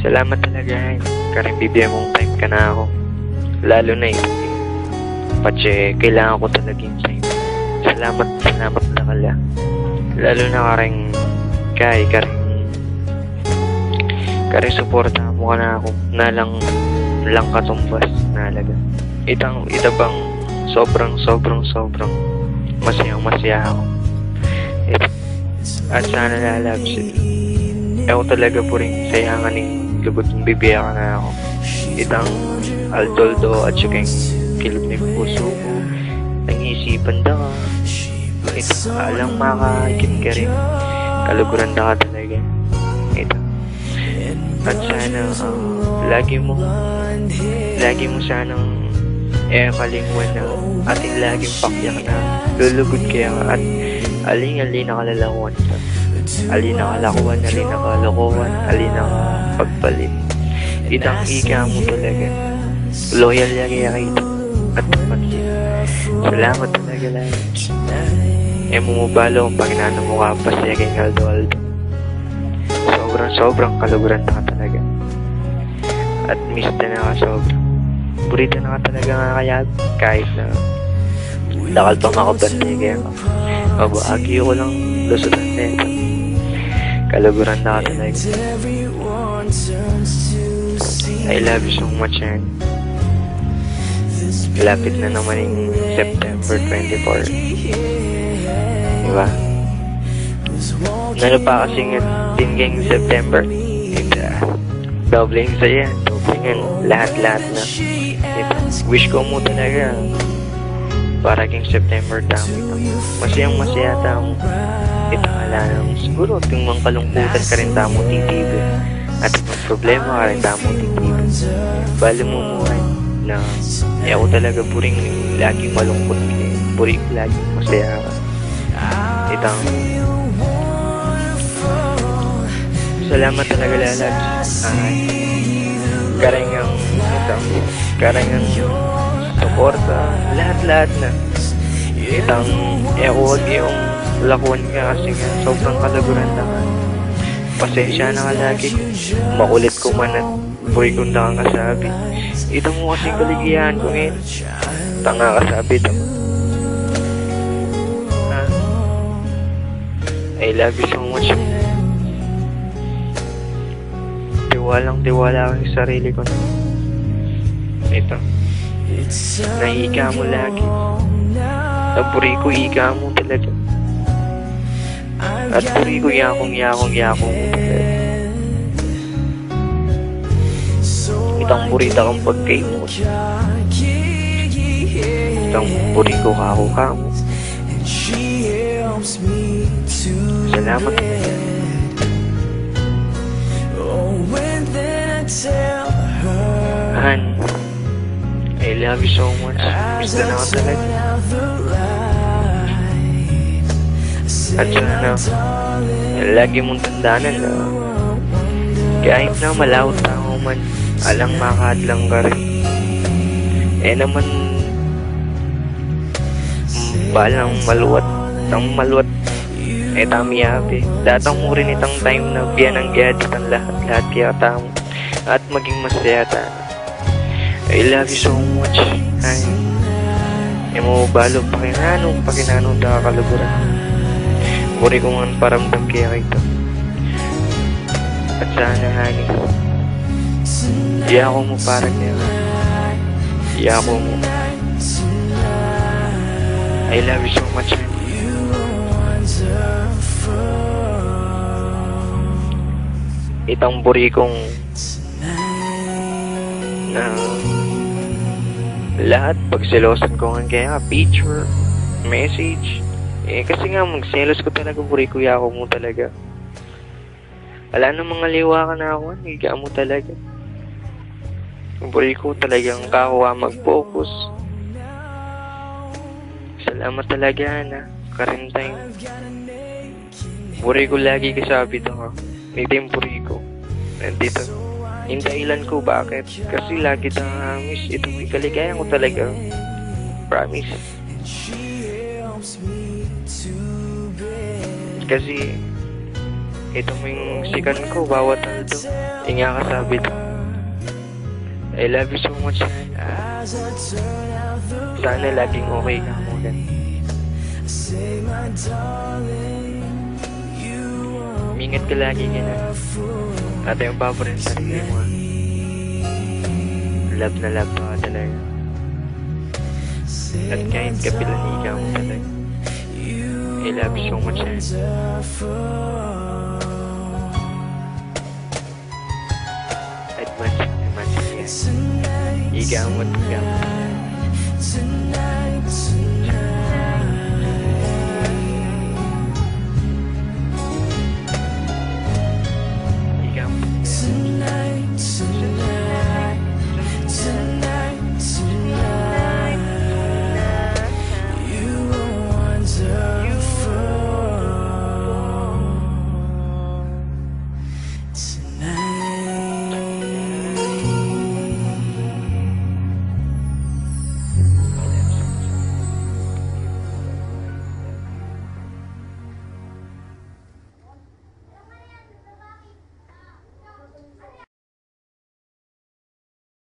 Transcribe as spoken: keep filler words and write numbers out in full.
Salamat talaga, Hein, karing bibie mung time kanaku. Lalu na ita, patse kailangan ku talaga ing time. Salamat, salamat dakal a. Lalu na karing, kay, karing, karing suporta mu kanaku, nalang, lang katumbas, nalaga. Itang, ita bang sobrang, sobrang, sobrang masayang masaya ku. Ita, at sana lalabs ita. E ku talaga buring sayangan ing lugud mung bibie kanaku. Itang aldo-aldo atsu keng kilub ning pusu ku, nang isipan da ka. Ita, alang makaikim karin, kaluguran da ka talaga. Ita. At sana, ah, lagi mu, lagi mu sanang e kalingwan na atin laging pakyak na lulugud keka at aling-aling na kalalakuan ka. Aling na kalakuan, aling na kalokohan, aling na pagpalit. Itang ika mu talaga. Loyal ya kaya kaitu. At tapat ya. Salamat talaga, Lance. E mu mabalu kung panginanu mu ka pa siya keng aldo-aldo. Sobrang, sobrang kaluguran na ka talaga. At miss da na ka sobra. Buri da na ka talaga nga kaya kahit na dakal pa makabante keka. Aba, agi ku lang lusutan na ita. Kaluguran na ka talaga. I love you so much, Ann. Lapit na naman ing September twenty-four. Diba? Nanu pa kasing atin keng September? Ita. Doble ing saya, doble ngan, lahat-lahat na. Ita. Wish ku mu talaga para keng September tamu ita. Masayang masaya tamu. Ita, ala nang siguru atin mang kalungkutan karin tamu titibe. Atin mang problema karin tamu titibe. Balu mu mu, Ann, na e ku talaga buring laging malungkut ka. Buri ku laging masaya ka. Itang, salamat talaga, Lala. Ay, karing, itang, karing suporta, lahat-lahat na. Itang, e ku agyang lakuan ka kasi nga sobrang kaluguran na ka. Pasensya na ka lagi. Makulit ku man at buri kung da kang kasabi. Ita mu kasi kaligayahan ku ngeni. Tanga kasabi ita. Ha? I love you so much. Tiwalang tiwala ku king sarili ku na. Ita. Na ika mu lagi. Na buri ku ika mu talaga. At buri ku yakung, yakung, yakung mu talaga. Itang buri da kang pagkaimut. Itang buri ku kaku kamu. Salamat. Han, I love you so much. Miss da na ka talaga. At sana, lagi mung tandanan na kahit na malaut tamu man, alang makahadlang karin. E naman, mm, balang maluat, nang maluat, e tamu miyabe. Datang mu rin itang time na biye nang gaya ditang lahat-lahat kaya tamu. At maging masaya tamu. I love you so much. Ay, e mu balu pakinanu, pakinanu da ka kaluguran. Buri ku ngan paramdam keka ita. At sana, honey, yaku mu para keka. Yaku mu. I love you so much, honey. Itang buri kung na lahat, pagselosan ku ngan keka, picture, message. E, kasi nga, magselos ku talaga, buri ku yaku mu talaga. Ala namang aliwa kanaku, ika mu talaga. Buri ku talagang kaku a mag-focus. Salamat talaga, Ana, karin time. Buri ku lagi kasabi ita ka. Niti ing buri ku. Nandita. Ing dahilan ku bakit. Kasi lagi da kang miss. Ita mu ing kaligayan ku talaga. Promise. Kasi Ito mu ing sikan ku bawat aldo. Ing kasabi da, "I love you so much, Nana. Sana laging okay ka mu, Nana. Mingat ka lagi keni. At ing paparin sa sarili mu, ah. Love na love ka talaga. At kahit kapilan, ika mu talaga. I love you so much, Nana." Advance, advance, yeah. Ika mu, ika mu.